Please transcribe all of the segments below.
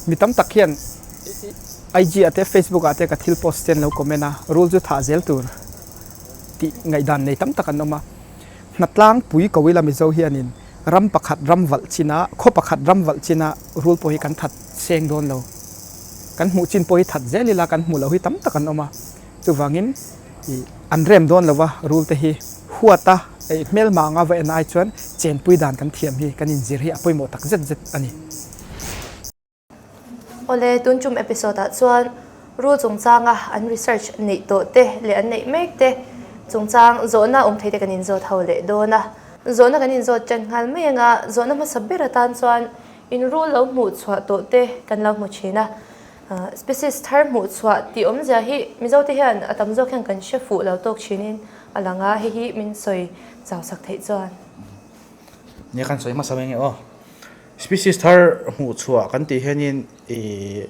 Mi tam tak hian IG ah te Facebook ah te ka thil post te an lo comment a, rul chu thah zel tur tih ngaihdan nei tam tak an awm a. Hnatlangpui ko ila Mizo hianin ram pakhat ram valh chin a, khaw pakhat ram valh chin a rul pawh hi kan that seng dawn lo. Kan hmuh chin pawh hi that zel ila kan hmuh loh hi tam tak an awm a. Chuvangin ih an rem dawn lo va, rul te hi huat a, ih hmelma anga va en ai chuan chenpui dan kan thiam hi kan inzir hi a pawimawh tak zet zet a ni. Awle, tun tum episode ah chuan rul chungchanga an research neih tawh te leh an neih mek te chungchang zawhna awm thei te kan inzawt ho leh dawn a. Zawhna kan inzawt tan nghal mai anga zawhna hmasa ber atan chuan in rul lo hmuh chhuah tawh te kan lo hmu thin a. Species thar hmuh chhuah tih awmzia hi Mizo te hian a tam zawk hian kan hre fuh lo tawk thinin a lang a, hei hi min sawi chau sak theih chuan. Nia kan sawi hmasa mai nge aw. Species thar hmuh chhuah kan tih hianin ih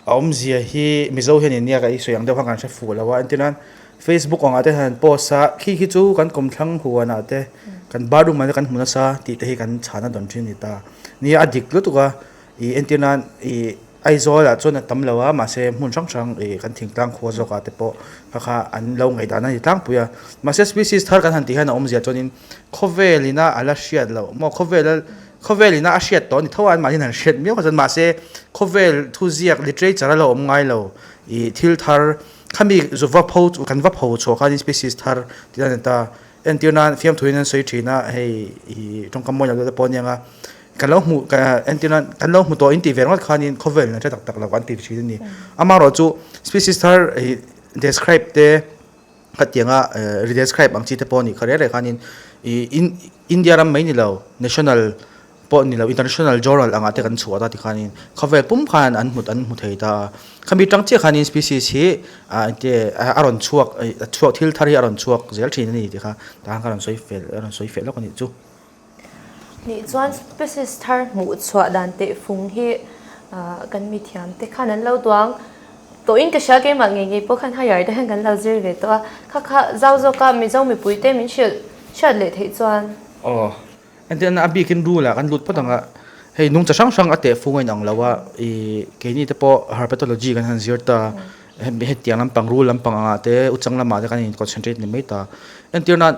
a awmzia hi Mizo hianin nia ka i sawi ang deuh khan kan hre fuh lo a, entirnan Facebook angah te hian post a khi khi chu kan kawmthlang huanah te kan bathroom ah te kan hmu nasa tih te hi kan chhana dawn thin a ni ta. Nia a dik lutuk a ih entirnan ih Aizawl ah chuan a tam lo a, mahse hmun hrang hrang ih kan thingtlang khua zawk ah te pawh kha kha an lo ngaihdan a ni tlangpui a. Mahse species thar kan han tih hian a awmzia chuanin khawvel ina a la hriat loh maw khawvel a khawvel ina a hriat tawh a ni tho a anmahni han hriat miau kha chuan mahse khawvel thuziak literature a la awm ngai lo ih thil thar khami zu va pho kan va pho chhuah khanin species thar tih a ni ta. Entir nan fiamthuin an sawi thin a hei ih tawngkam mawi lo deuh te pawh a nia nga kan lo hmuh entir nan kan lo hmu tawh in tih ve ringawt khanin khawvel in a hre tak tak lo an ti thin a ni. Amaherawh chu species thar ih describe te khatianga redescribe ang chi te pawh a nih kha reng reng khanin ih India ram mai ni lo national pawh ni lo international journal angah te kan chhuah ta tikhanin khawvel pum khan an hmu an hmu thei ta a khami tang chiah khanin species hi ah enge a rawn chhuak a chhuak thil thar hi a rawn chhuak zel thin a ni tih kha tah khan ka rawn sawi fel a rawn sawi fel lawk a nih chu. Nih chuan species thar hmuh chhuah dan teh fung hi kan mithiam te khan an lo duang tawhin ka hria keimah ngei ngei pawh khan higher te hian kan lo zir ve tawh a kha kha zau zawka Mizo mipui te min hrilh hriat leh theih chuan. Aw. Entirna a bikin rule ah kan lut phawt ang a, hei nungcha hrang hrang a teh fung a inang lo a, ih keini te pawh herpetology kan han zir ta, hetiang lampang rule lampang angah te uchang lamah te kan in concentrate ni mai ta. Entirna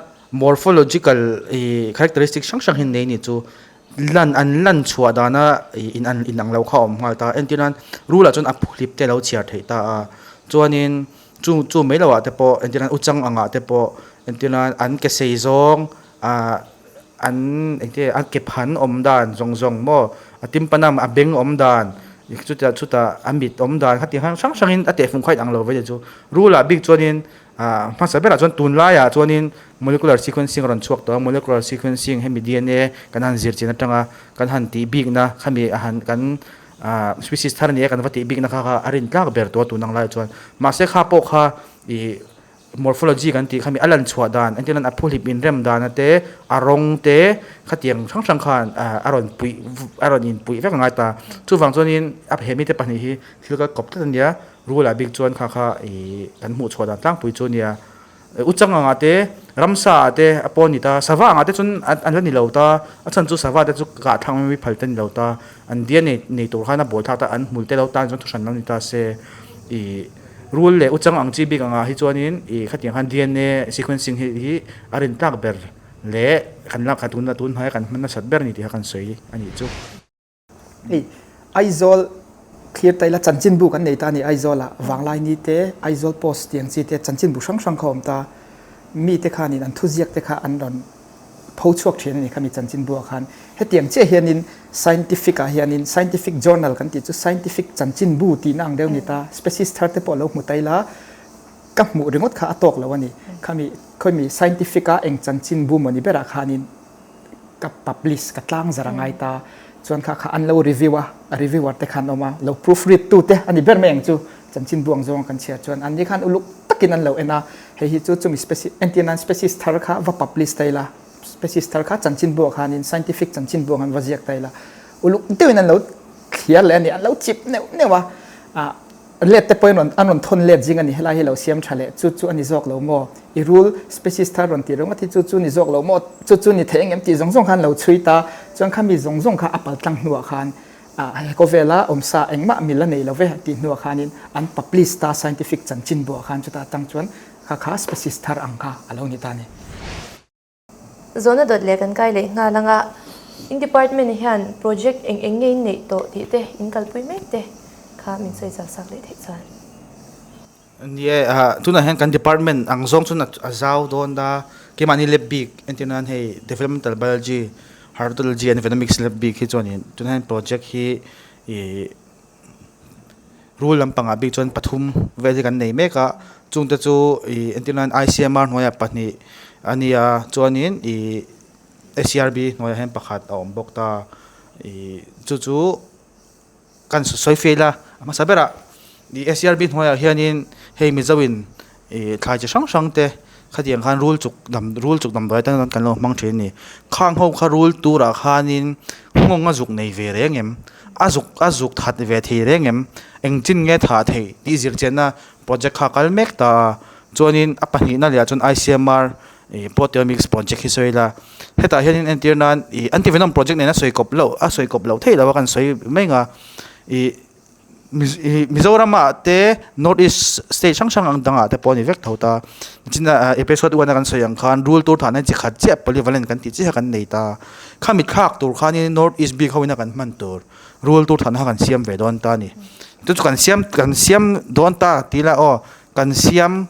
morphological ih characteristic hrang hrang hi nei ni chu lan an lan chhuah dana ih in an inang lo kha a awm nghal ta. Entirna rule ah chuan a phuhlip te a lo chhiar theih ta a, chuanin chu chu mai loh ah te pawh entirna uchang angah te pawh entirna an ke sei zawng ah an engte a ke phan awm dan zawng zawng maw a timpanam a beng awm dan chutah chutah a mit awm dan khati hrang hrang hrangin a tehfung kha inang lo ve chu rule ah bik chuanin ah hmasa berah chuan tunlaiah chuanin molecular sequencing a rawn chhuak tawh a molecular sequencing hemi D_N_A kan han zir chin atanga kan han tih bikna khami a han kan ah species thar nia kan va tih bikna kha kha a rin tlak ber tawh a tun ang laiah chuan mahse kha pawh kha ih. Morphology kan tih khami a lan chhuah dan engtin an a phuhlip inrem dana te a rawng te khatiang hrang hrang khan a rawn puih a rawn inpuih vek a ngai ta. Chuvang chuanin a he mite pahnih hi thil kal kawp tlat a nia rule ah bik chuan kha kha ih kan hmuh chhuah dan tlangpui chu a nia. Uchang angah te ramsa ah te a pawn ni ta sava angah te chuan an la ni lo ta a chhan chu sava te chu kah thlak mai phal te a ni lo ta an dia nei nei tur khan a bawl thlak ta an hmul te lo tan chuan thuhran lo ni ta se ih. Rul leh uchang ang chi bik angah hi chuanin ih khatiang khan dna sequencing hi hi a rin tlak ber leh kan lak kha tuna tun hmaia kan hman nasat ber a ni tih kha kan sawi a nih chu. Hei Aizawl thlir taila chanchinbu kan nei ta a ni Aizawlah Vanglaini te Aizawl Post tih ang chi te chanchinbu hrang hrang kha a awm ta mite khanin an thuziak te kha an rawn pho chhuak thin a ni khami chanchinbu ah khan. Hetiang chiah hianin scientific ah hianin scientific journal kan tih chu scientific chanchinbu tihna ang deuh a ni ta. Species thar te pawh a lo hmu ta ila ka hmuh ringawt kha a tawk lo a ni. Khami khawimi scientific a eng chanchinbu maw ni berah khanin ka publish ka tlang zar a ngai ta. Chuan kha kha an lo review a, a reviewer te khan awm a, lo proof read tu te a ni ber mai ang chu chanchinbu ang zawng kan chhiar chuan an ni khan uluk takin an lo en a, hei hi chu chumi species entir nan species thar kha va publish ta ila, species thar kha chanchinbu ah khanin scientific chanchinbu ang an va ziak ta ila, uluk deuhin an lo thliar leh a ni, an lo chip neuh neuh a, ah let te pawhin rawn an rawn thawn let zing a ni, helai hi lo siam tha leh chu chu a ni zawk lo maw, i rul species thar rawn tih ringawt hi chu chu ni zawk lo maw, chu chu ni thei engem tih zawng zawng khan lo chhui ta, chuan khami zawng zawng kha a pal tlang hnuah khan. He khawvela awmsa engmah mil a nei lo ve tih hnuah khanin an publish ta scientific chanchinbuah khan chuta atang chuan kha kha species thar ang kha a lo ni ta a ni. Zawhna dawt leh kan kai leh nghal anga in department hian project eng eng nge in neih tawh tih te in kalpui mek te kha min sawi zau sak leh theih chuan. Ni e, tunah hian kan department ang zawng chuan a zau dawn a, keimahni lab bik entir nan hei developmental biology, herpetology and venomics lab bik hi chuanin tunah hian project hi ih rul lampangah bik chuan pathum vel hi kan nei mek a, chungte chu ih entir nan I_C_M_R hnuaiah pahnih a ni a, chuanin ih A_C_R_B hnuaiah hian pakhat a awm bawk ta, ih chu chu. Kan sawi fail a, a hmasa berah ih SCRB hnuaiah hianin hei Mizoin ih thlai chi hrang hrang te khatiang khan rul chuk dam rul chuk damdawi atan kan lo hmang thin a ni. Khang ho kha rul turah khanin nghawng a zuk nei ve reng em? A zuk a zuk that ve thei reng em? Engchin nge thah theih tih zirchianna project kha a kal mek ta a, chuanin a pahnihna leh ah chuan ICMR ih proteomics project hi sawi ila hetah hianin entir nan ih antivenom project nena sawi kawp loh a sawi kawp loh theih loh a kan sawi mai ang a ih ih Mizoram ah te north east state hrang hrang ang dangah te pawh a ni vek tho ta nichina episode one a kan sawi ang khan rul tur thahna chi khat chiah polyvalent kan tih chiah kha kan nei ta khami thlak tur khanin north east bik ho ina kan hman tur rul tur thahna kha kan siam ve dawn ta a ni chu chu kan siam kan siam dawn ta tih ila aw kan siam.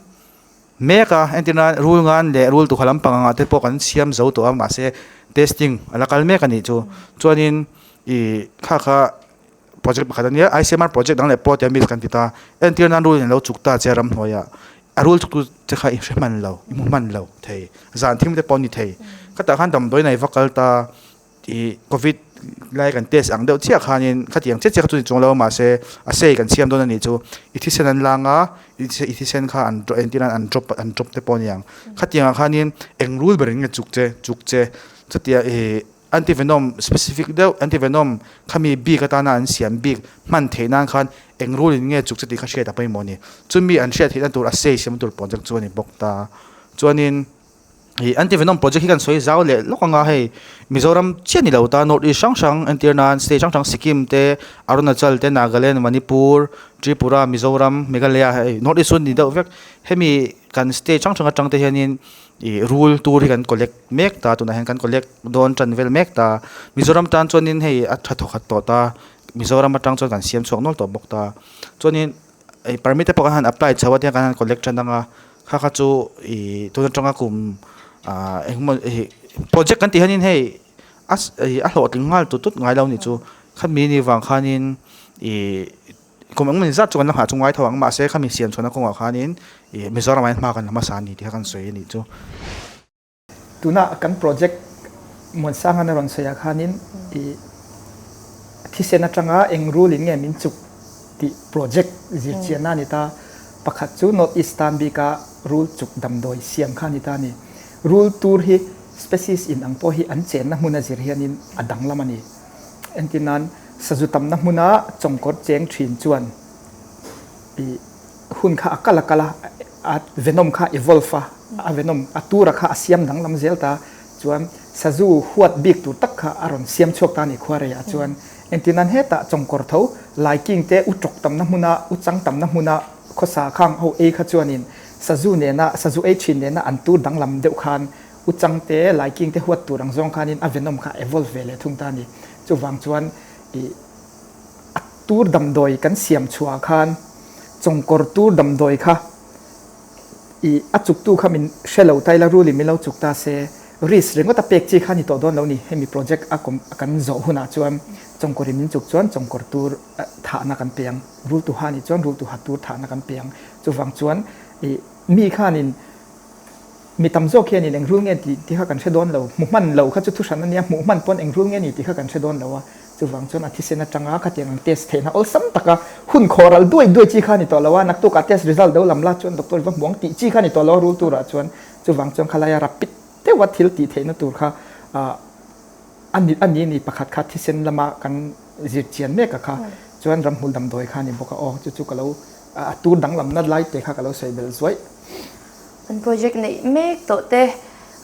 Mek a, entirna rul ngan leh rul tukha lampang angah te pawh kan siam zo tawh a, mahse testing a la kal mek a nih chu. Chuanin ih kha kha project pakhat a nia, ICMR project dang leh pawh tia miss kan ti ta. Entirna rul in lo chuk ta che ramhnuaiah, a rul chuktu che kha i hre hman lo, i hmu hman lo thei, zan thim te pawh a ni thei. Khatah khan damdawi nei va kal ta. Ih covid lai kan test ang deuh chiah khanin khatiang chiah chiah kha chu ni chuang lo a mahse a sei kan siam dawn a nih chu i thisen an lang a i thisen kha an entir nan an drop an drop te pawh a ni ang khatiang ah khanin eng rul ber in nge chuk che chuk che chutia ih antivenom specific deuh antivenom khami bik atana an siam bik hman theih nan khan eng rul in nge chuk che tih kha hriat a pawimawh a ni chumi an hriat theih na tur a sei siam tur project chu a ni bawk ta chuanin. Ih antivenom project hi kan sawi zau leh lawk anga hei Mizoram chiah ni lo ta North East hrang hrang entir nan state hrang hrang Sikkim te Arunachal te Nagaland Manipur Tripura Mizoram Meghalaya hei North East chu ni deuh vek hemi kan state hrang hrang atang te hianin ih rul tur hi kan collect mek ta tunah hian kan collect dawn tan vel mek ta Mizoram tan chuanin hei a tha thawkhat tawh ta Mizoram atang chuan kan siam chhuak nual tawh bawk ta chuanin ih permit te pawh kan han apply chho a tiang kan han collect tan anga. Kha kha chu ih tun atanga kum ah engemaw ih project kan tih hianin hei a ih a hlawhtling nghal tut tut ngai lo nih chu khami ni vang khanin ih kum engemaw zat chu kan la nghah chu ngai tho ang mahse khami siam chhuahna kawngah khanin ih Mizoram ah hian hma kan la hmasa a ni tih kha kan sawi a nih chu. Tuna kan project Muansangan a rawn sawi ah khanin i thisen atanga eng rul in nge min chuk tih project zirchianna a ni ta. Pakhat chu North East tan bika rul chuk damdawi siam kha a ni ta a ni. Rul tur hi species in ang pawh hi an chenna hmun a zir hianin a danglam a ni. Entirnan sazu tamna hmuna chawngkawr cheng thin chuan i hun kha a kal a kal a, a venom kha evolve a, a venom a tura kha a siam danglam zel ta chuan sazu huat bik tur tak kha a rawn siam chhuak ta a ni khuareiah chuan engtin nan hetah chawngkawr tho laiking te u tawk tamna hmuna u chang tamna hmuna khawsa khang ho ei kha chuanin sazu nena sazu ei thin nena an tur danglam deuh khan u chang te laiking te huat tur ang zawng khanin a venom kha evolve ve leh thung ta a ni chuvang chuan ih A tur damdawi kan siam chhuah khan chawngkawr tur damdawi kha i a chuktu kha min hre lo ta ila rul in min lo chuk ta se risk ringawt a pek chi kha ni tawh dawn lo ni. Hemi project a kan zawh hunah chuan chawngkawr in min chuk chuan chawngkawr tur thahna kan pe ang, rul tuha nih chuan rul tuha tur thahna kan pe ang. Chuvang chuan i mi khanin Mi tam zawk hianin eng rul nge tih tih kha kan hre dawn lo. Hmu hman lo kha chu thuhran a nia, hmuh hman pawn eng rul nge ni tih kha kan hre dawn lo a. Chuvang chuan a thisen atanga khatiang ang test theihna awlsam taka hun khawh ral duai duai chi kha a ni tawh lo a, naktukah test result do lam la chuan doctor va hmu ang tih chi kha a ni tawh lo a rul turah chuan. Chuvang chuan khalaia rapid deuha thil tih theihna tur kha a ni a ni ni pakhat kha thisen lama kan zir chian mek a kha chuan ramhmul damdawi kha a ni bawk a aw chu chu ka lo a tur danglamna lai te kha ka lo sawi belh zuaih. An project neih mek tawh te.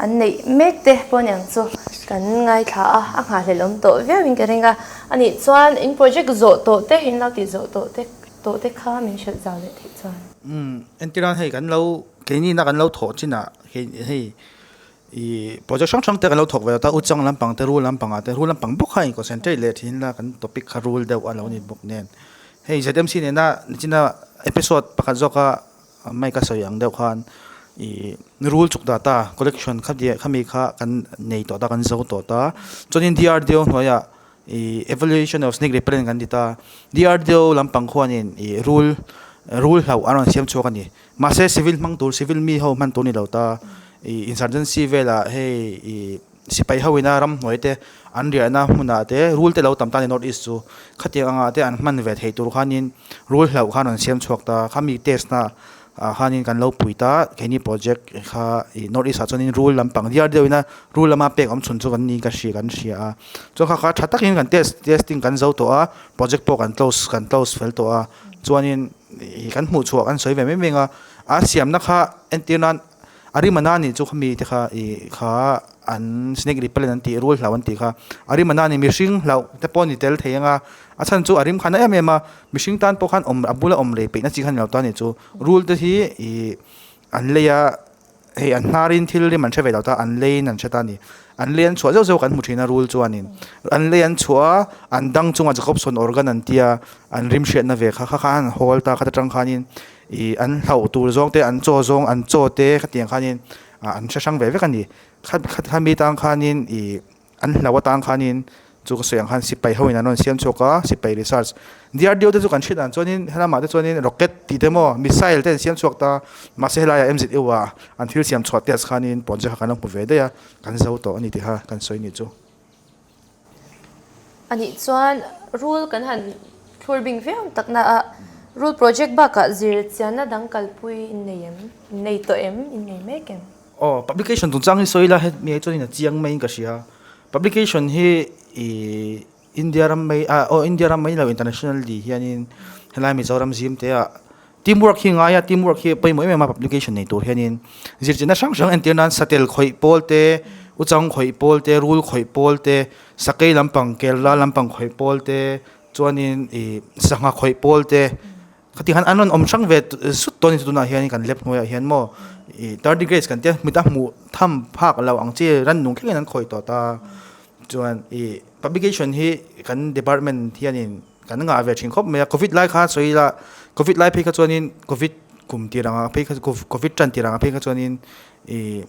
an neih mek te pawh aniang chu kan ngaithla a, a nghahhlelh awm tawh viau in ka ring a. Anih chuan in project zawh tawh te, in lo tih zawh tawh te tawh te kha min hrilh zau leh theih chuan. Umm, entirah hei kan lo keini na kan lo thawh chinah hei Ih project hrang hrang te kan lo thawk ve ta, u chang lampang te rul lampang ah te rul lampang bawk kha in concentrate leh thin la kan topic kha rul deuh a lo ni bawk nen. Hei ZMC nena nichina episode pakhat zawka mic a sawi ang deuh khan ih rul chuk data collection kha diah khami kha kan nei tawh ta kan zo tawh ta chuanin DRDO hnuaiah ih evaluation of snake repellent kan ti ta DRDO lampang khuanin ih rul rul hlauh an rawn siam chhuak a ni. Mahse civil hmang tur civil mi ho hman tur ni lo ta ih insurgency velah hei ih sipai ho ina ramhnuai te an riahna hmunah te rul te lo tam ta a ni north east chu khatiang angah te an hman ve theih tur khanin rul hlauh khan an siam chhuak ta khami test na ah khanin kan lo pui ta keini project kha ih north east ah chuanin rul lampang diar deuh ina rul lama pek awm chhun chu kan ni ka hria kan hria a chuan kha kha tha takin kan test testing kan zo tawh a project pawh kan close kan close fel tawh a chuanin. Ih kan hmuh chhuah kan sawi ve mai mai ang a, a siamna kha entir nan a rim a na nih chu khami te kha ih kha an snake repellent an tih rul hlauh an tih kha a rim a na nih mihring hlauh te pawh a ni tel thei ang a, a chhan chu a rim kha na em em a mihring tan pawh khan awm a bula awm rei peihna chi kha a ni lo ta a nih chu rul te hi ih an lei a. Hei an hnarin thil rim an hre ve lo ta, an leiin an hre ta a ni. An lei an chhuah zeuh zeuh kan hmu thin a rul chuanin. An lei an chhuah a, an dang chungah Jacobson organ an tia, an rim hriatna ve kha kha khan an hawl ta, khata tang khanin ih an hlauh tur zawng te, an chaw zawng, an chaw te khatiang khanin an hre hrang ve vek a ni. Khami tang khanin ih An hlau atang khanin chu ka sawi ang khan sipai ho in an rawn siam chhuak a, sipai research. DRDO te chu kan hriat dan chuanin helamah te chuanin rocket tih te maw missile te an siam chhuak ta, mahse helaiah MZU ah an thil siam chhuah test khanin project kha kan lo hmu ve daih a, kan zo tawh a ni tih kha kan sawi nih chu. Anih chuan rul kan han thlur bing viau takna a, rul project bakah zir chianna dang kalpui in nei em? In nei tawh em? In nei mek em? Aw, publication chungchang hi sawi ila hemi ai chuanin a chiang maiin ka hria. Publication hi ih India ram mai ah aw India ram mai lo international di hianin helai Mizoram zim te ah teamwork hi ngai a, teamwork hi a pawimawh em em a publication nei tur hianin zirtirna hrang hrang entir nan satel khawih pawl te, uchang khawih pawl te, rul khawih pawl te, sakei lampang Kerala lampang khawih pawl te chuanin ih sangha khawih pawl te. Khati khan an rawn awm hrang ve zut dawn a ni chu tunah hian kan lab hnuaiah hian maw ih tardigrades kan tia mit a hmuh tham phak lo ang chi rannung thlengin an khawi tawh ta chuan ih publication hi kan department hianin kan ngah ve thin khawp mai a covid lai kha sawi ila covid lai phei kha chuanin covid kum tir anga phei kha covid tan tir anga phei kha chuanin ih.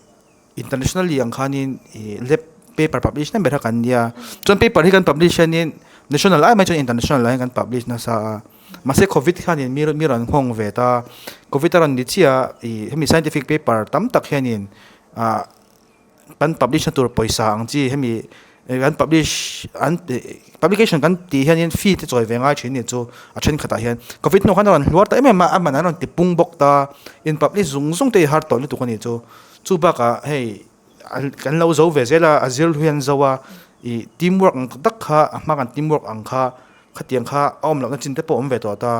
Internationally ang khanin ih lab paper publish na ber kha kan nia. Chuan paper hi kan publish hianin national ai mai chuan international ah hian kan publish nasa a. Mahse covid khanin mi mi rawn nghawng ve ta. Covid a rawn ni chiah a ih hemi scientific paper tam tak hianin ah kan publish na tur pawisa ang chi hemi kan publish an publication kan tih hianin fee te chawi ve ngai thin ni chu a thenkhatah hian covid hnuah khan a rawn hluar ta em em a a man an rawn ti pung bawk ta in publish zung zung te hi har tawh lutuk a ni chu. Chu bakah hei kan lo zo ve zel a, a zir hlui an zo a, ih team work ang tak tak kha a hma kan team work ang kha khatiang kha a awm lohna chin te pawh a awm ve tawh ta.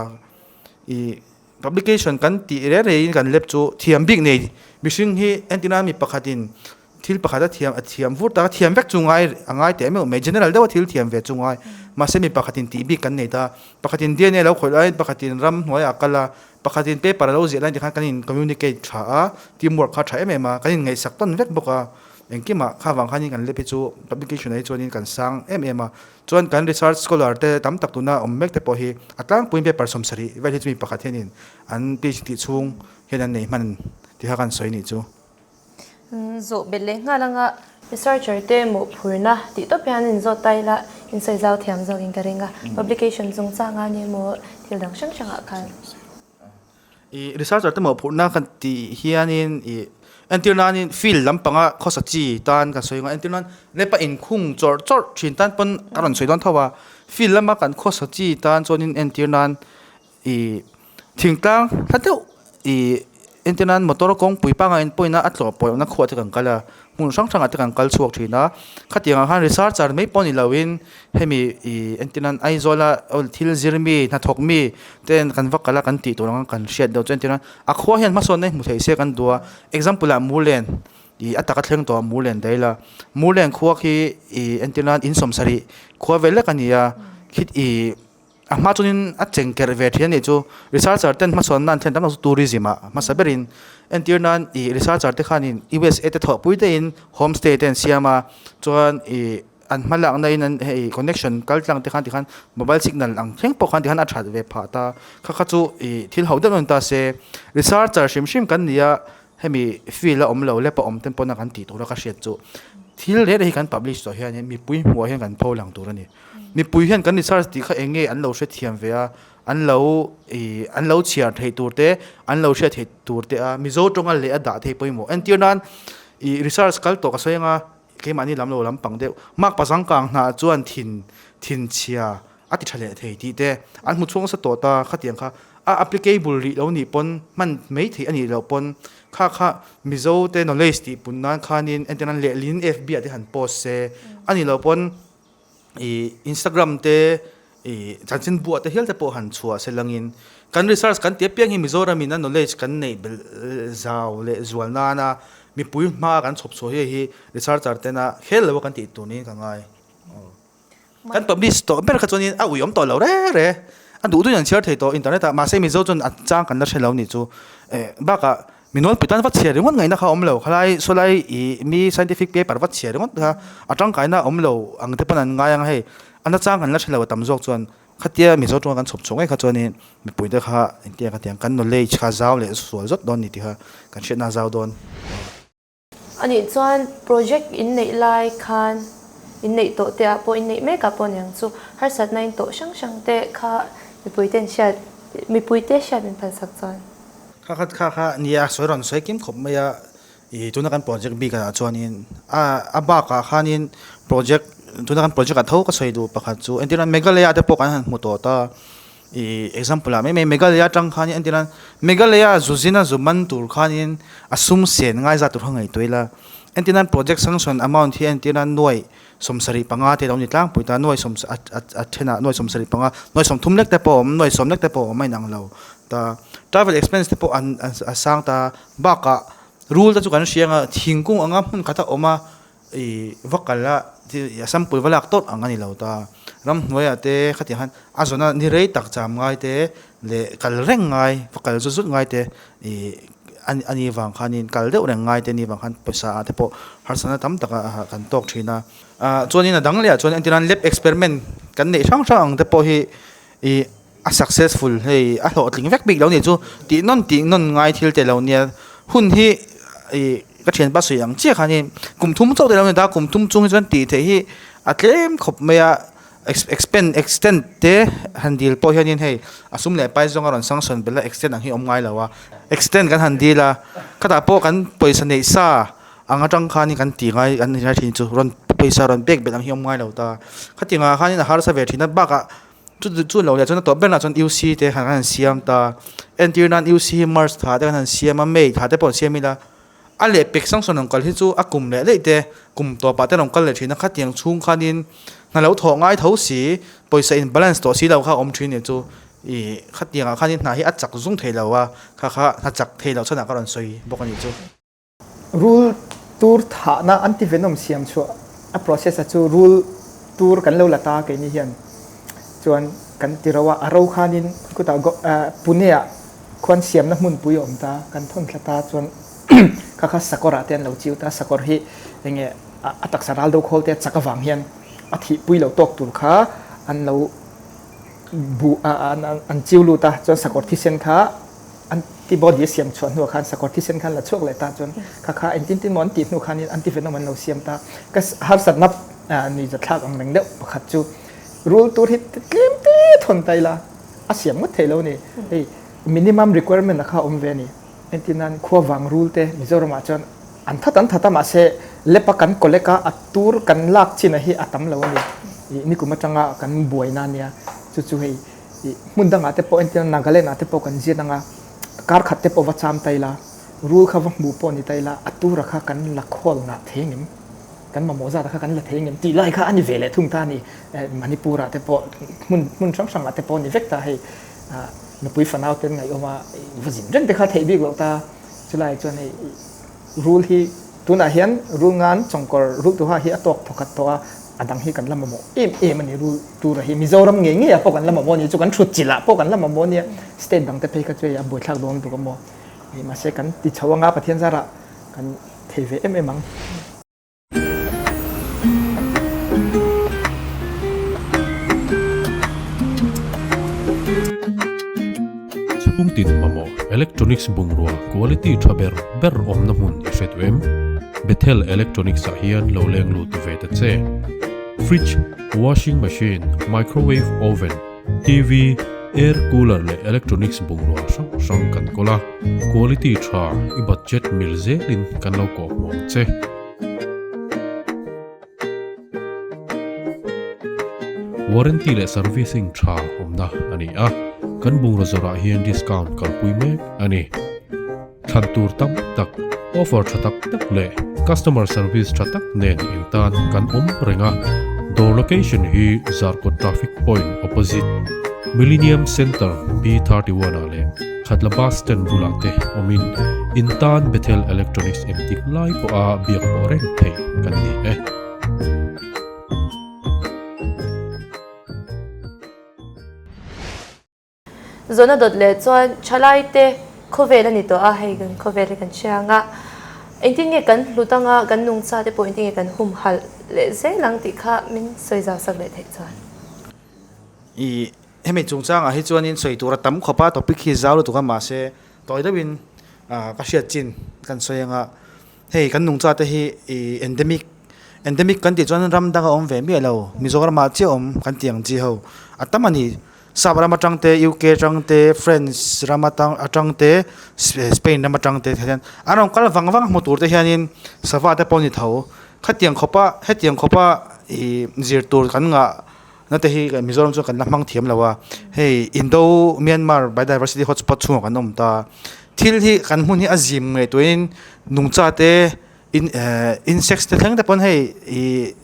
Ih publication kan tih reng rengin kan lab chu thiam bik nei mihring hi entirna mi pakhatin thil pakhat a thiam a thiam vur tak a thiam vek chu ngai a ngai teh meuh mai general deuha thil thiam ve chu ngai mahse mi pakhatin tih bik kan nei ta pakhatin DNA lo khawih laiin pakhatin ram hnuaiah a kal a Pakhatin paper a lo ziah lai tikhan kan in communicate tha a, team work kha tha em em a, kan in ngaihsak tawn vek bawk a, engkimah kha vang khanin kan lab hi chu publication ah hi chuanin kan sang em em a, chuan kan research scholar te tam tak tuna awm mek te pawh hi a tlangpuiin paper 70 vel hi chu mi pakhat hianin an PhD chhung hian an nei hman tih kha kan sawi nih chu. Zawh belh leh nghal anga researcher te mawhphurna tih tawp hian in zawt ta ila in sawi zau thiam zawkin ka ring a, publication chungchanga ni emaw thil dang hrang hrangah khan. I researcher te mawhphurhna kan tih hianin i entir nanin field lampanga khawsa chi tan kan sawi ang a, entir nan lepa inkhung chawrh chawrh thin tan pawn ka rawn sawi dawn tho a, field lama kan khawsa chi tan chuanin entir nan I thingtlang hla deuh ih entir nan motor kawngpui pangngai in pawhin a tlawh pawlhna khuah te kan kal a hmun hrang hrangah te kan kal chhuak thin a khatiang ah khan researcher mai pawh ni lo in hemi ih entir nan Aizawl a thil zir mi hnathawk mi ten kan va kal a kan tih tur ang a kan hriat deuh chu entir nan a khua hian hmasawnna hi hmu thei se kan duh a example ah Mulen. Ih a taka thleng tawh a Murlen daih la. Murlen khua khi ih entir nan in sawmsarih khua vel lek a ni a, khi ih a hma chuanin a cheng kerh ve thin a nih chu. Researcher ten hmasawn nan thlen tam tak chu tourism ah hmasa berin entir nan ih researcher te khanin USA te thawhpui daihin homestay te an siam a, chuan ih an hma lakna in an hei connection kal tlang te khan tikhan mobile signal ang thleng pawh khan tikhan a that ve phah ta kha kha chu ih thil ho deuh a ni ta se researcher hrim hrim kan ni a hemi field a awm lo lep a awm ten pawn a kan tih tur a ka hriat chu thil reh reh hi kan publish tawh hian in mipui hmuh ah hian kan pho lang tur a ni mipui hian kan research tih kha eng nge an lo hrethiam ve a an lo ih an lo chhiar theih tur te an lo hriat theih tur te a mizo tawnga leh a dah theih pawimawh entir nan ih research kal tawh ka sawi anga Keimahni lam lo lampang deuh. Mak pazang kang hnah chuan thin thinchhia a ti tha leh thei tih te an hmu chhuak nasa tawh ta khatiang kha a applicable rih lo nih pawn hman mai theih a nih loh pawn kha kha Mizo te knowledge tih pun nan khanin entir nan lehlin FB ah te han post se a nih loh pawn Ih Instagram te ih chanchin buah te hial te pawh han chhuah se langin kan research kan tih apiang hi Mizoram in a knowledge kan neih belh zau leh zual nana mipui hma kan chhawp chhuah hi hi researcher tena khel lo a kan tih tur niin ka ngai. Kan publish tawh ber kha chuanin a ui awm tawh lo re re a duh duhin an chhiar thei tawh internet ah mahse Mizo chuan a chang kan la hre lo nih chu eh bakah Mi nawlpui tan va chhiar ringawt ngaihna kha a awm lo. Khalai sawlai ih mi scientific paper va chhiar ringawt kha a tangkaina a awm lo ang te pawn an ngai ang a hei. A nachang kan la hre lo a tam zawk chuan khatia Mizo tawnga kan chhawp chhuah ngei kha chuanin mipuite kha engtiang khatiang kan knowledge kha zau leh sual zawt dawn ni tih kha kan hriatna a zau dawn. Anih chuan project in neih lai khan in neih tawh te ah pawh in neih mek ah pawh aniang chu harsatna in tawh hrang hrang te kha mipui ten hriat mipui te hriat min phalsak chuan. Kha kha kha kha nia sawi rawn sawi kim khawp mai a ih tuna kan project bik ah chuanin a a bakah khanin project tuna kan project ah tho ka sawi duh pakhat chu entir nan Meghalaya te pawh kan han hmu tawh ta. Ih example ah mai mai Meghalaya atang khanin entir a Meghalaya zu zin a zu man tur khanin a sum sen ngai zat tur kha ngaihtuah ila entir nan project sanction amount hi entir nan nuai 75 te a lo ni tlangpui ta nuai sawm a a thenah nuai 75 nuai 30 lek te pawh a awm nuai 10 lek te pawh a awm a inang lo ta travel expense te pawh an a sang ta bakah rul te chu kan hria anga thingkung anga hmun khat a awm a. I va kal a, a sample va lak tawp ang a ni lo ta. Ramhnuaiah te khatiang khan a zawna ni rei tak cham ngai te leh kal reng ngai, va kal zut zut ngai te ih a ni vang khanin kal deuh reng ngai te ni vang khan pawisa ah te pawh harsatna tam tak a kan tawk thin a. Chuanin a dang leh ah chuan entir nan lab experiment kan neih hrang hrang ang te pawh hi ih A successful hei a hlawhtling vek bik lo nih chu tih nawn tih nawn ngai thil te lo nia hun hi ih ka thianpa sawi ang chiah khan hi kum thum chauh te lo ni ta kum thum chung hi chuan tih theih hi a tlem khawp mai a expand extend te han dil pawh hianin hei a sum leh pai zawnga rawn sanction belh a extend ang hi a awm ngai lo a extend kan han dil a khatah pawh kan pawisa neih sa ang atang khanin kan tih ngai kan ngai thin chu rawn pawisa rawn pek belh ang hi a awm ngai lo ta khatiangah khanin a harsa ve thin a bakah Chu chu lo leh chuan a tawp berah chuan UC te khan an siam ta. Entir nan UC hi March thla te khan an siam a, May thla te pawh an siam ila. A leh pek sang sawn rawn kal hi chu a kum leh daih te, kum tawpah te rawn kal leh thin a. Khatiang chhung khanin hna lo thawh ngai tho si, pawisa in balance tawh si lo kha a awm thin nih chu. Ih khatiangah khanin hna hi a chak zung thei lo a, kha kha hna chak thei loh chhanah ka rawn sawi bawk a nih chu. Rul tur thahna antivenom siam chhuah a process a chu rul tur kan lo la ta keini hian chuan kan ti ro a, a ro khanin khutah Pune ah khuan siamna hmunpui a awm ta, kan thawn thla ta chuan kha kha sakawr ah te an lo chiu ta, sakawr hi enge a taksa ral do khawl te a chak avang hian a thihpui lo tawk tur kha an lo bu an chiu lut a, chuan sakawr thisen kha Antibody a siam chhuah hnuah khan sakawr thisen khan la chhuak leh ta chuan kha kha engtin tin maw an tih hnu khanin antivenom an lo siam ta. Ka harsatna ni zathlak ang reng deuh pakhat chu rul tur hi tlem te thawn ta ila a siam ngawt thei lo ni. Hei minimum requirement a kha awm ve a ni. Entir nan khuavang rul te Mizoramah chuan an that an that a mahse lep a kan collect a a tur kan lak chin a hi a tam lo a ni. Nikum atanga kan buaina ania chu chu hei Ih hmun dangah te pawh entir Nagaland ah te pawh kan zir anga kar khat te pawh va cham ta ila, rul kha va hmuh pawh ni ta ila a tura kha kan la khawl ngah thei ngem, kan mamawh zat ah kha kan la thei ngem tih lai kha a ni ve leh thung ta a ni. Manipur ah te pawh hmun hmun hrang hrang ah te pawh a ni vek ta hei nupui fanau te an ngaihawm a va zin reng te kha theih bik loh ta chulai chuan hei rul hi. Tunah hian Rulngan chawngkawr Rultuha hi a tawk thawkhat tawh a, a dang hi kan la mamawh em em a ni. Rultura hi Mizoram ngei ngeiah pawh kan la mamawh a ni, chu kan thut chilh ah pawh kan la mamawh a nia. State dang te phei kha chu hei a buaithlak dawn lutuk a maw. Mahse kan ti chho anga Pathian zarah kan thei ve em em ang. Chhungtin mamawh electronics bungrua quality tha ber ber awmna hmun i hre duh em? Bethel Electronics ah hian lo leng lut ve ta che. Fridge, washing machine, microwave oven, TV, air cooler leh electronics bungrua hrang hrang kan kawl a, quality tha i budget mil zelin kan lo kawhhmuh ang che. Warranty leh servicing tha awmna a ni a, kan bungraw zawrah hian discount kalpui mek a ni. Thlan tur tam tak, offer tha tak tak leh customer service tha tak nen in tan kan awm reng a, dawr location hi Zarkawt Traffic Point opposite Millennium Centre B31 ah leh Khatla Bus Stand bulah te awmin in tan Bethel Electronics engtik lai pawha biak pawh reng theih kan ni e. Zawhna dawt leh chuan thalaite khawvel a ni tawh a, hei kan khawvel hi kan hria ang a, engtin nge kan hlut anga kan nungcha te pawh engtin nge kan humhalh leh zel ang tih kha min sawi zau sak leh theih chuan. I hemi chungchangah hi chuanin sawi tur a tam khawp a, topic hi zau lutuk a mahse tawi deuhin ka hriat chin kan sawi anga hei kan nungcha te hi i endemic endemic kan tih chuan ram danga awm ve miah lo Mizoramah chiah awm kan tih ang chi ho a tam a ni. Sap ram atang te, UK atang te, France ram atang atang te, Spain ram atang te hian an rawn kal vang vang hmu tur te hianin sava te pawh a ni tho. Khatiang khawpa hetiang khawpa ih zir tur kan ngah na te hi Mizoram chuan kan la hmang thiam lo a. Hei Indo Myanmar biodiversity hotspot chhungah kan awm ta. Thil hi kan hmun hi a zim ngei turin nungcha te in eh insects te thleng te pawn hei ih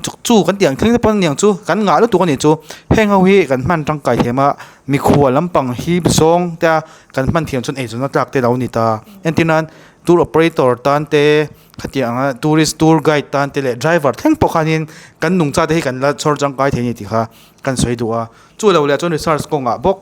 chuk chu kan tih ang thleng te pawn aniang chu kan ngah lutuk anih chu heng ho hi kan hman tangkai thiam a mikhual lampang hi zawng te a kan hman thiam chuan eizawnna tlak te lo ni ta entir nan tour operator tan te khatiang anga tourist tour guide tan te leh driver thleng pawh khanin kan nungcha te hi kan la chhawr tangkai thei a ni tih kha kan sawi duh a chu lo leh chuan research kawngah bawk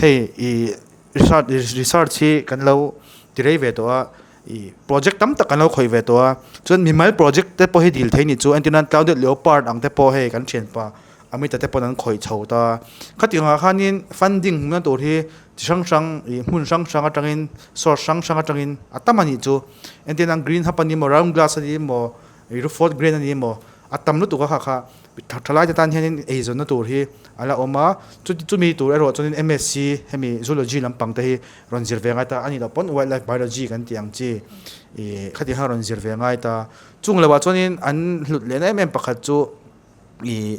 hei ih research research hi kan lo ti rei ve tawh a. Ih project tam tak kan lo khawih ve tawh a, chuan mimal project te pawh hi dil thei ni chu entir nan clouded leopard ang te pawh hei kan thianpa Amita te pawn an khawih chho ta. Khatiang ah khanin funding hmuhna tur hi chi hrang hrang ih hmun hrang hrang atangin source hrang hrang atangin a tam a nih chu. Entir nan green hub a ni maw round glass a ni maw ih Ruford grain a ni maw a tam lutuk a kha kha thalai te tan hianin eizawnna tur hi a la awm a, chumi tur erawh chuanin MSc hemi zoology lampang te hi rawn zir ve ngai ta a nih loh pawn wildlife biology kan tih ang chi ih khatiang khan rawn zir ve ngai ta. Chung lohah chuanin an hlut lehna em em pakhat chu ih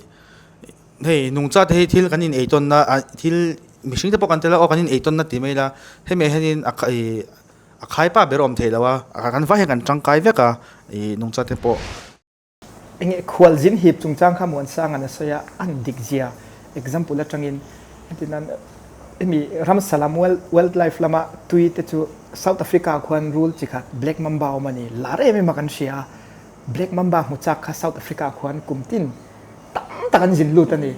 hei nungcha te hi thil kan in eitawnna ah thil mihring te pawh kan tel a aw kan in eitawnna tih mai ila hemi ah hianin a ih a khaipa ber a awm thei lo a kan vai hian kan tangkai vek a ih nungcha te pawh. Enge khualzin hip chungchang kha Muansanga'n a sawi a, an dik zia example atangin hetinan hemi ramsa lam wildlife lama tui te chu South Africa ah khuan rul chi khat black mamba a awm a ni, lar em em a kan hria a, black mamba hmu chak kha South Africa ah khuan kum tin tam tak an zin lut a ni.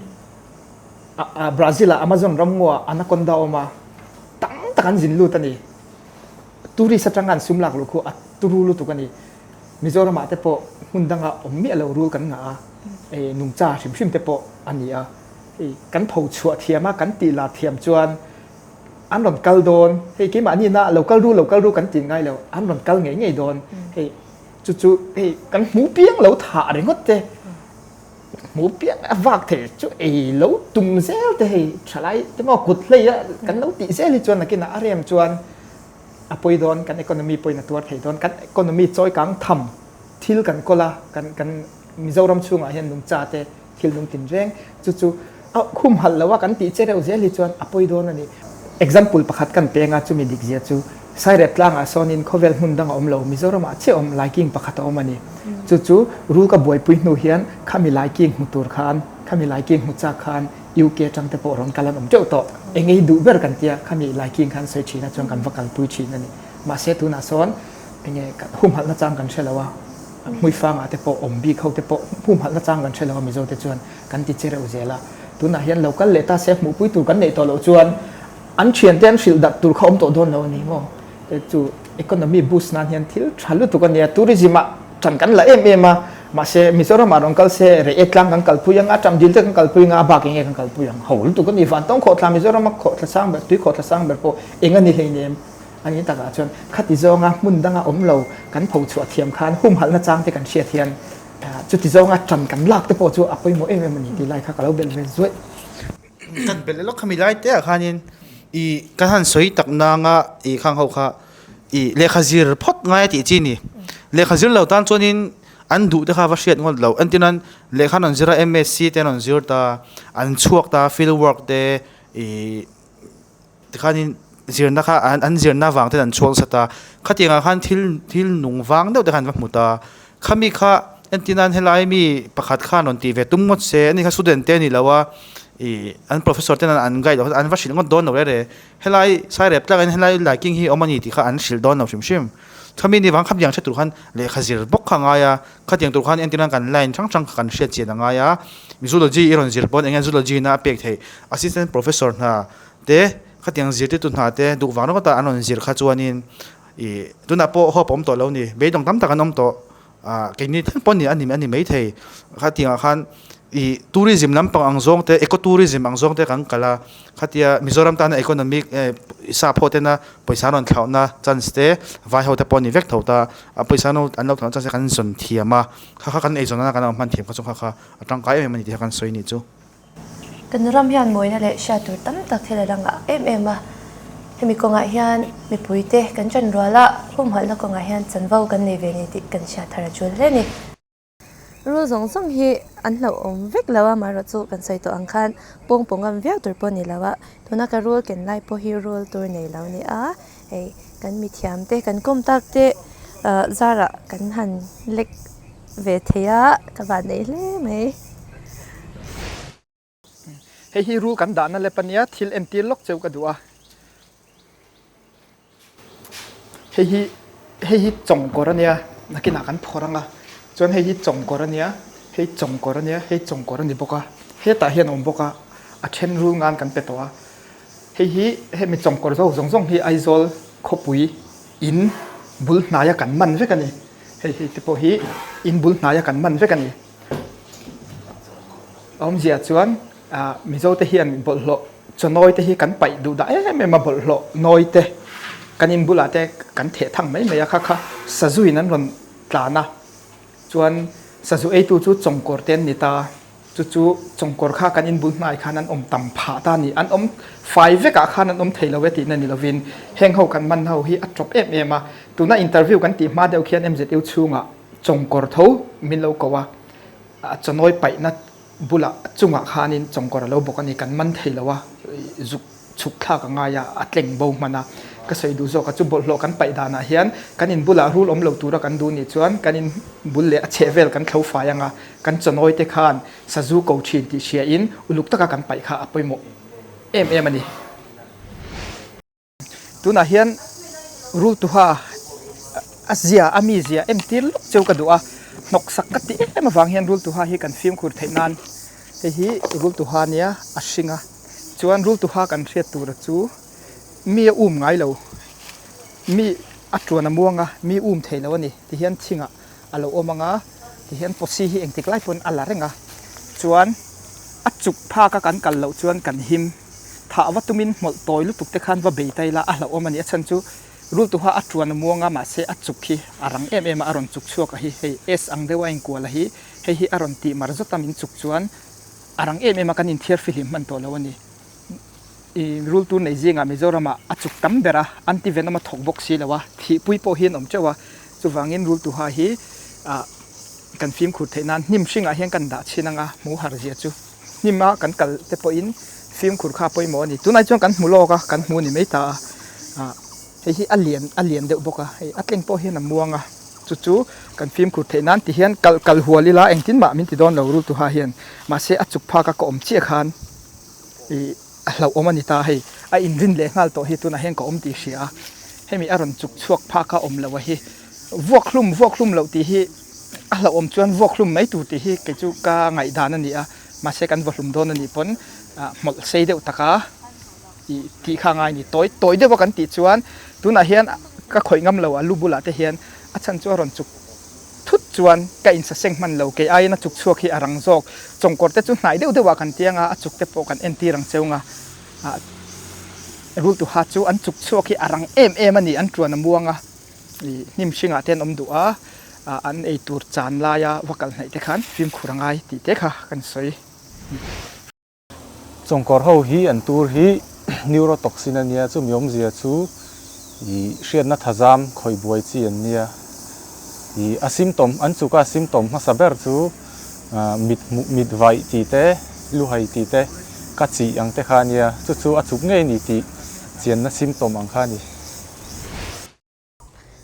Brazil ah Amazon ramngaw ah anaconda a awm a, tam tak an zin lut a ni. Tourist atanga an sum lak luh khu a turu lutuk a ni. Mizoramah te pawh hmun danga awm miah lo rul kan ngah a, hei nungcha hrim hrim te pawh a ni a. Hei kan pho chhuah thiam a, kan tih lar thiam chuan an rawn kal dawn, hei keimahni na lo kal ru lo kal ru kan tih ngai lo, an rawn kal ngei ngei dawn. Hei chu chu hei kan hmu piang lo thah ringawt te, hmu piang a vak thei chu ei lo tum zel te hei thalai te maw kut hlei a kan lo tih zel hi chuan nakinah a rem chuan a pawi dawn, kan economy pawhin a tuar thei dawn, kan economy chawi kang tham thil kan kawl a, kan kan Mizoram chhungah hian nungcha te thil nung tin reng chu chu a khumhalh lo a kan tih che reuh zel hi chuan a pawi dawn a ni. Example pakhat kan peng a, chumi dik zia chu Sairep tlangah sawnin khawvel hmun dang a awm lo, Mizoramah chiah awm Laiking pakhat a awm a ni. Chu chu rul ka buaipui hnu hian khami Laiking hmu tur khan, khami Laiking hmu chak khan UK atang te pawh rawn kal an awm teuh tawh. Eng ei duh ber kan tia, khami Laiking khan sawi thin a chuan kan va kalpui thin a ni. Mahse tunah sawn Enge humhalh nachang kan hre lo a, hmuifangah te pawh awm bik ho te pawh humhalh nachang kan hre lo a Mizo te chuan kan ti che reuh zel a. Tunah hian lo kal leh ta se hmuhpui tur kan neih tawh loh chuan an thiante an hrilh darh tur kha awm tawh dawn lo a ni maw? Chu economy boost nan hian thil tha lutuk a nia, tourism ah tan kan la em em a, mahse Mizoram ah rawn kal se reh e tlang kan kalpui ang a, tam dil te kan kalpui ang a, a bak enge kan kalpui ang? Ho lutuk a ni, Vantawng khawhthla Mizoram a khawhthla sang ber, tui khawhthla sang ber pawh eng a ni hleinem. A ni takah chuan khati zawnga hmun danga awm lo kan pho chhuah thiam khan humhalhna chang te kan hriat hian chuti zawnga tan kan lak te pawh chu a pawimawh em em a ni tih lai kha ka lo belh ve zuaih. Kan belh lawk khami lai te ah khanin i kan han sawi tak nanga i khang ho kha i lehkha zir phawt ngai a tih chi ni. Lehkha zir lo tan chuanin an duh te kha va hriat ngawt lo. Entirnan lehkha an rawn zir a MSc te an rawn zir ta, an chhuak ta field work te i Tikhanin zirna kha an zirna vang ten an chhuak nasa ta. Khatiang ah khan thil thil nung vang deuh te khan va hmu ta. Khami kha entir nan helai mi pakhat khan rawn tih ve tum ngawt se, ani kha student te a ni lo a, ih an professor ten an guide loh an va hrilh ngawt dawn lo rere. Helai sairep tlak in helai laiking hi awm a ni tih kha an hrilh dawn lo hrim hrim. Khami ni vang khamiang hre tur khan lehkha zir bawk kha a ngai a, khatiang tur khan entir nan kan line hrang hrang kha kan hriat chian a ngai a. Zoology i rawn zir pawn eng nge zoology na a pek theih assistant professor hna te khatiang zirtirtu hna te duh vang ringawt a an rawn zir kha chuanin ih tunah pawh hope a awm tawh lo ni beidawng tam tak an awm tawh ah keini thleng pawh a ni a ni maithei khatiangah khan ih tourism lampang ang zawng te eco tourism ang zawng te kan kal a khatia Mizoram tana economic eh sap ho tena pawisa an rawn thlauhna chance te vai ho te pawh a ni vek tho ta a pawisa an lo thlauhna chance te kan zawn thiam a kha kha kan eizawn nana kan lo hman thiam kha chu kha kha a tangkai em em a ni tih kha kan sawi ni chu. Kan ram hian mawina leh hriat tur tam tak thil a la ngah em em a, hemi kawngah hian mipuite kan ṭan rual a, humhalhna kawngah hian chanvo kan nei ve ni tih kan hriat thar a ṭul hle a ni. Rul zawng zawng hi an hlauhawm vek lo a, amaherawh chu kan sawi tawh ang khan pawng pawh ngam viau tur pawh a ni lo a, tuna ka rul ken lai pawh hi rul tur nei lo a ni a, hei kan mithiam te kan kawm tak te ah zarah kan han lek ve thei a ka van nei hle mai. Hei hi rul kan dahna lep ania thil entir lawk cheu ka duh a. Hei hi hei hi chawngkawr ania nakinah kan phawrh ang a chuan hei hi chawngkawr ania hei chawngkawr ania hei chawngkawr a ni bawk a hetah hian a awm bawk a a then rul ngan kan pe tawh a hei hi hemi chawngkawr zo zawng zawng hi Aizawl khawpui in bul hnaia kan man vek a ni. Hei hei te pawh hi in bul hnaia kan man vek a ni. A awmzia chuan ah Mizo te hian bawlhhlawh chaw nawi te hi kan paih duh dah em em a bawlhhlawh nawi te kan in bulah te kan theh thang mai mai a kha kha sazuin an rawn tlan a chuan sazu eitu chu chawngkawr te an ni ta. Chu chu chawngkawr kha kan inbul hnai khan an awm tam phah ta a ni. An awm fai vekah khan an awm thei lo e tihna ni lovin heng ho kan man ho hi a tawp em em a. Tuna interview kan tih hma deuh khian MZU chhungah chawngkawr tho min lo ko a, chawnawi paihna bulah chungah khanin chawngkawr a lo bawk a ni. Kan man thei lo a, zuk chhuk thlak a ngai a, a tleng bo hman a. Ka sawi duh zawk a chu bawlhhlawh kan paih danah hian kan inbulah rul awm lo tura kan duh nih chuan kan inbul leh a chhehvel kan thlo fai ang a, kan chawnawi te khan sazu ko thin tih hria in uluk taka kan paih kha a pawimawh em em a ni. Tunah hian rul tuha a zia a mi zia entir lawk cheu ka duh a, hnawksak ka ti em avang hian rul tuha hi kan fimkhur theih nan hei hi rul tuha nia a hring a, chuan rul tuha kan hriat tura chu mi a um ngai lo, mi a tuan a muang a, mi um thei lo a ni ti hian thingah a lo awm ang a, tihian posi hi engtik lai pawn a la reng a, chuan a chuk phak a kan kal loh chuan kan him thah va tumin hmawlh tawi lutuk te khan va bei ta ila a hlauhawm a ni. A chhan chu rultuha a tuan a muang a mahse a chuk hi a rang em em a, a rawn chuk chhuak a hi hei S ang deuh a inkual a hi, hei hi a rawn tih mar zawt a min chuk chuan a rang em em a kan inthiar fihlim hman tawh lo a ni. I rultu nei zingah Mizoramah a chuk tam ber a, anti-venom a thawk bawk si lo a, thihpui pawh hi an awm teuh a, chuvangin rultuha hi ah kan fimkhur theih nan hnim hringah hian kan dah chhin ang a, hmu har zia chu hnim a kan kal te pawhin fimkhur kha a pawimawh a ni. Tunah chuan kan hmu lawk a, kan hmu ni mai ta a, ah hei hi a lian a lian deuh bawk a, hei a tleng pawh hian a muang a, chu chu kan fimkhur theih nan ti hian kal kal hual ila engtin mah min ti dawn lo rultuha hian, mahse a chuk phak a ka awm chiah khan. Ih a hlauhawm a ni ta hei, a inrin leh nghal tawh hi tunah hian ka awm tih hria a, hemi a rawn chuk chhuak phak a awm lo a hi. Vuak hlum vuak hlum loh tih hi a hlauhawm chuan vuak hlum mai tur tih hi kei chu ka ngaihdan a ni a, mahse kan vaw hlum dawn a nih pawn hmawlh sei deuh taka ih tih kha a ngai a ni. Tawi tawi deuha kan tih chuan tunah hian ka khawih ngam lo a lu bulah te hian a chhan chu a rawn chuk thut chuan ka insaseng hman lo, kei aiin a chuk chhuak hi a rang zawk. Chawngkawr te chu hnai deuh deuhah kan tiang a, a chuk te pawh kan entir ang cheu nga. Rultuha chu an chuk chhuak hi a rang em em a ni, an tuan a muang a, hnim hringah te an awm duh a, an ei tur chan laia va kal hnaih te khan fimkhur a ngai tih te kha kan sawi. Chawngkawr ho hi an tur hi neurotoxin a nia, chumi awmzia chu ih hriatna thazam khawih buai chi an nia. Ih a symptom an chuka symptom hmasa ber chu mit hmuh mit vaih tih te, luhai tih te, ka chih ang te kha a nia, chu chu a chuk ngei a ni tih chianna symptom ang kha a ni.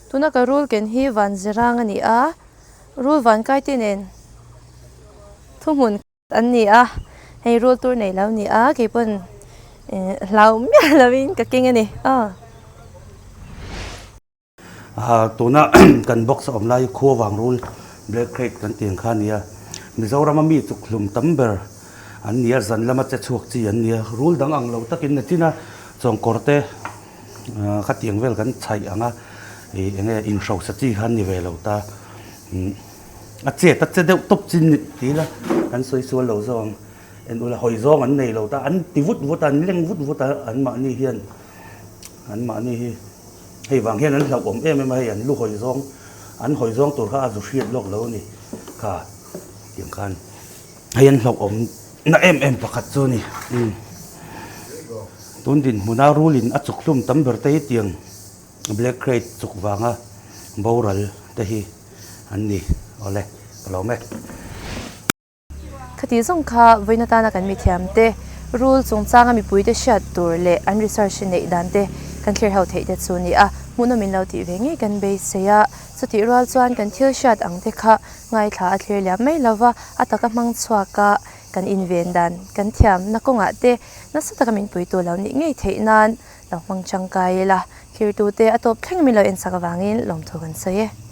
Tuna ka rul ken hi van zirang a ni a, rul vankai te nen thuhmun an ni a, hei rul tur nei lo ni a, kei pawn hlau miah lovin ka keng a ni aw. Tuna kan box a awm lai hi khua vang rul black crate kan tih ang kha a ni a, Mizorama mi chuk hlum tam ber an ni a, zan lama che chhuak chi an ni a, rul dang ang lo takin nachina chawngkawr te Khatiang vel kan chhaih ang a, ih eng nge inhrosa chi kha an ni ve lo ta. A chet a che deuh tawp chi ni ti ila kan sawi sual lo zawk ang. En ula hawi zawng an nei lo ta, an ti vut vut a, an leng vut vut a, anmahni hian anmahni hi hei vang hian an hlauhawm em em a, hei an lu hawi zawng an hawi zawng tur kha a zu hriat lawk lo a ni kha tiang khan. Hei an hlauhawm na em em pakhat chu a ni. Tun dinhmuna rulin a chuk hlum tam ber te hi tiang black crate chuk vanga boral te hi an ni. Awle, ka lawm e. Khati zawng kha vawiin atana kan mithiam te, rul chungchanga mipuite hriat tur leh an research neih dan te kan thlir ho theih te chu a ni a, hmuhnawm in lo tih ve ngei kan beisei a, chutih rual chuan kan thil hriat ang te kha Ngaithla a thlir liam mai lova, a taka hmang chhuak a, kan inven dan kan thiamna kawngah te nasa taka min puitu lo nih ngei theih nan lo hmang tangkai ila, thirtute a tawp thleng min lo ensak avangin lawmthu kan sawi e.